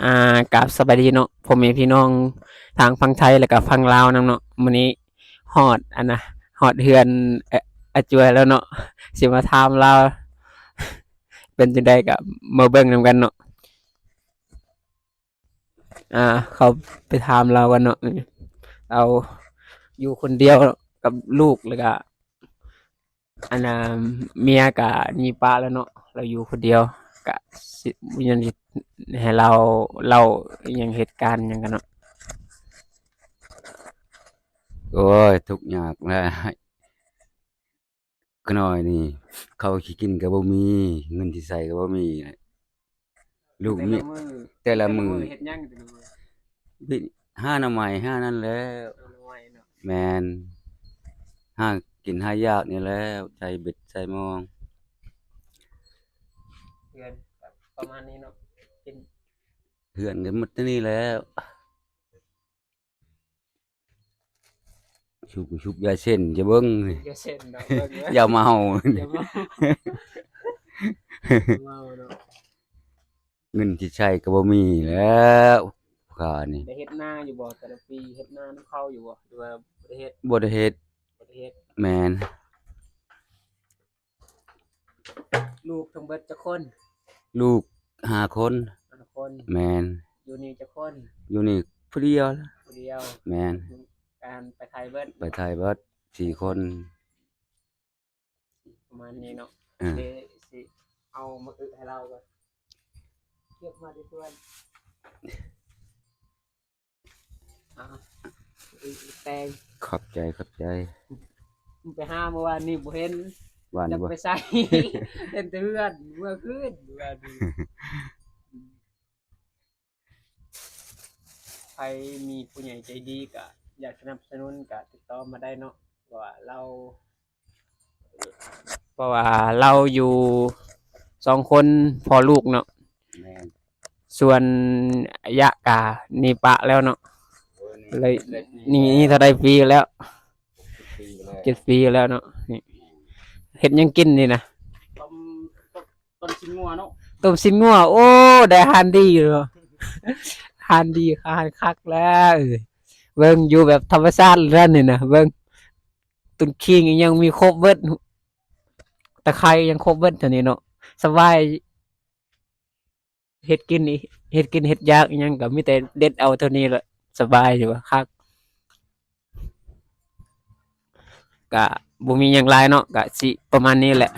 ອ່າ ກາບສະບາຍດີເນາະ ພໍ່ແມ່ພີ່ນ້ອງທາງຝັ່ງໄທ ແລ້ວກະຝັ່ງລາວນຳເນາະ. ມື້ນີ້ຮອດ ອັນນະ ຮອດເຮືອນ ອາ ອາຈວຍແລ້ວເນາະ ຊິມາຖາມລາວ ເປັນຈັ່ງໃດກະມາເບິ່ງນຳກັນເນາະ. ອ່າ ເຂົ້າໄປຖາມລາວກັນເນາະ. ລາວຢູ່ຄົນດຽວກັບລູກ ແລ້ວກະ ອັນນ່າ ເມຍກະໜີປະແລ້ວເນາະ ລາວຢູ່ຄົນດຽວ ກະຊິ ຍັງຊິໃຫ້ລາວເລົ່າອີ່ຫຍັງ ເຫດການຫຍັງກັນເນາະ. ໂອ້ຍ ທຸກຍາກຫຼາຍ ຂະນ້ອຍນີ້ ເຂົ້າຊິກິນກະບໍ່ມີ ເງິນຊິໃຊ້ກະບໍ່ມີ. ລູກເມຍ ແຕ່ລະມື້ ແຕ່ລະມື້ເຮັດຫຍັງແຕ່ລະມື້? ຫາໜໍ່ໄມ້ ຫານັ້ນແຫຼະ. ຫາໜໍ່ໄມ້ເນາະ. ແມ່ນ ຫາກິນຫາຢາກນີ້ແຫຼະ ໃສ່ເບັດໃສ່ມອງ. ເຮືອນກະປະມານນີ້ເນາະ ເປັນ ເຮືອນກະໝົດເທົ່ານີ້ແຫຼະ. ຊຸບ ຊຸບຢາເສັ້ນ ຈະເບິ່ງ ຢາເສັ້ນເນາະ ເບິ່ງເລີຍ ຢາເມົາ ຢາເມົາ ເມົາເນາະ. ເງິນຊິໃຊ້ກະບໍ່ມີແລ້ວ ຂ້ານີ້. ໄດ້ເຮັດນາຢູ່ບໍ່ແຕ່ລະປີ? ເຮັດນານຳເຂົາຢູ່ບໍ່ ຫຼືວ່າບໍ່ໄດ້ເຮັດ? ບໍ່ໄດ້ເຮັດ ບໍ່ໄດ້ເຮັດ. ແມ່ນ. ລູກທັງເບິດຈັກຄົນ? ລູກຫ້າຄົນ. ຫ້າຄົນ. ແມ່ນ. ຢູ່ນີ້ຈັກຄົນ? ຢູ່ນີ້ຜູ້ດຽວ. ຜູ້ດຽວ. ແມ່ນ. ການໄປໄທເບິດ? ໄປໄທເບິດ ສີ່ຄົນ ປະມານນີ້ເນາະ. ເອີ ເດ ຊິເອົາໝາກອຶໃຫ້ລາວກ່ອນ ເກັບມາແຕ່ເພື່ອນ. ອ່າ ແຕງ ຂອບໃຈ ຂອບໃຈ. ໄປຫາມື້ວານນີ້ບໍ່ເຫັນ ວານນີ້ບໍ່ ຈັກໄປໃສ ເຫັນແຕ່ເຮືອນ ເມື່ອຄືນ ເມື່ອຄືນ. ໃຜມີຜູ້ໃຫຍ່ໃຈດີກະຢາກສະໜັບສະໜູນກະຕິດຕໍ່ມາໄດ້ເນາະ ເພາະວ່າລາວ ເພາະວ່າລາວຢູ່ສອງຄົນພໍ່ລູກເນາະ. ແມ່ນ. ສ່ວນອາຍະກະໜີປະແລ້ວເນາະ. ໂອ້ຍ ເລີຍ ນີ້ ນີ້ເທົ່າໃດປີແລ້ວ? ຫົກສິບປີແລ້ວ ເຈັດປີແລ້ວເນາະ. ນີ້ ເຮັດຫຍັງກິນນີ້ນະ? ຕົ້ມ ຕົ້ມ ຕົ້ມຊີ້ນງົວເນາະ. ຕົ້ມຊີ້ນງົວ ໂອ້ ໄດ້ອາຫານດີເນາະ ອາຫານດີ ອາຫານຄັກແລ້ວ. ເອີ ເບິ່ງຢູ່ແບບທຳມະຊາດແລ້ວນີ້ນະ ເບິ່ງ ຕົ້ນຂີງອີ່ຫຍັງມີຄົບເບິດ ຕະໄຄຍັງຄົບເບິດເທົ່ານີ້ເນາະ ສະບາຍ. ເຮັດກິນ ເຮັດກິນເຮັດຢາກອີ່ຫຍັງກະມີແຕ່ເດັດເອົາເທົ່ານີ້ແຫຼະ ສະບາຍຢູ່ ຄັກ. ກະບໍ່ມີຫຍັງຫຼາຍເນາະ ກະຊິປະມານນີ້ແຫຼະ.